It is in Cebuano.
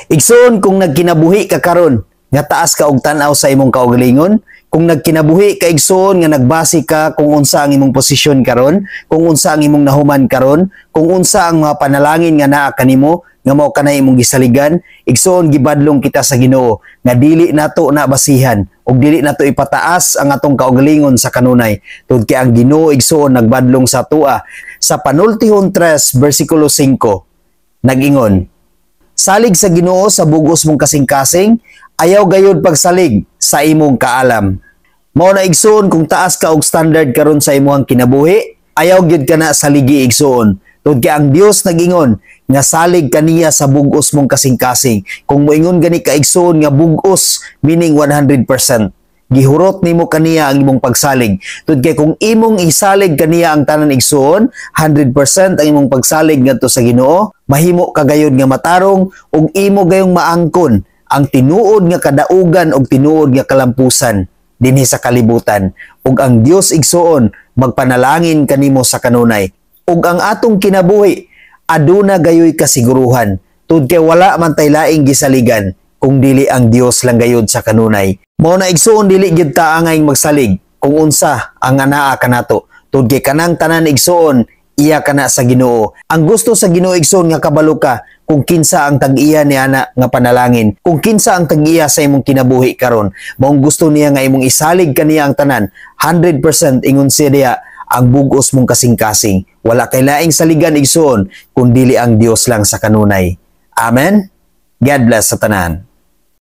Igsoon, kung nagkinabuhi ka karon nga taas ka og tan-aw sa imong kaugalingon, kung nagkinabuhi ka, igsoon, nga nagbase ka kung unsa ang imong posisyon karon, kung unsa ang imong nahuman karon, kung unsa ang mga panalangin nga naa kanimo nga mao kanay imong gisaligan, igsoon, gibadlong kita sa Ginoo nga dili nato na basihan ug dili nato ipataas ang atong kaugalingon sa kanunay. Tungod kay ang Ginoo, igsoon, nagbadlong sa atoa sa Panultihon 3 bersikulo 5, nag-ingon, "Salig sa Ginoo sa bugos mong kasing-kasing, ayaw gayud pagsalig sa imong kaalam." Mao na, igsoon, kung taas ka og standard karon sa imong kinabuhi, ayaw gyud ka na saligi, igsoon. Tungod kay ang Dios nag-ingon nga salig kaniya sa bugos mong kasing-kasing. Kung moingon gani ka, igsoon, nga bugos, meaning 100%. Gihurot nimo kaniya ang imong pagsalig. Tungod kay kung imong isalig kaniya ang tanan, igsoon, 100% ang imong pagsalig ngadto sa Ginoo, mahimo ka gayud nga matarong ug imo gayong maangkon ang tinuod nga kadaugan ug tinuod nga kalampusan dinhi sa kalibutan. Ug ang Dios, igsoon, magpanalangin kanimo sa kanunay. Ug ang atong kinabuhi aduna gayoy kasiguruhan. Tungod kay wala man tay laing gisaligan kung dili ang Dios lang gayud sa kanunay. Mao na, igsoon, dili gyud ta angay magsalig kung unsa ang anaa kanato. Tungod kay kanang tanan, igsoon, iya kana sa Ginoo. Ang gusto sa Ginoo, igsoon, nga kabalo ka kung kinsa ang tag-iya ni ana nga panalangin, kung kinsa ang tag-iya sa imong kinabuhi karon. Maong gusto niya nga imong isalig kaniya ang tanan, 100%, ingon siya diya, ang bugos mong kasing-kasing. Wala kay laing saligan, igsoon, kun dili ang Dios lang sa kanunay. Amen. God bless sa tanan.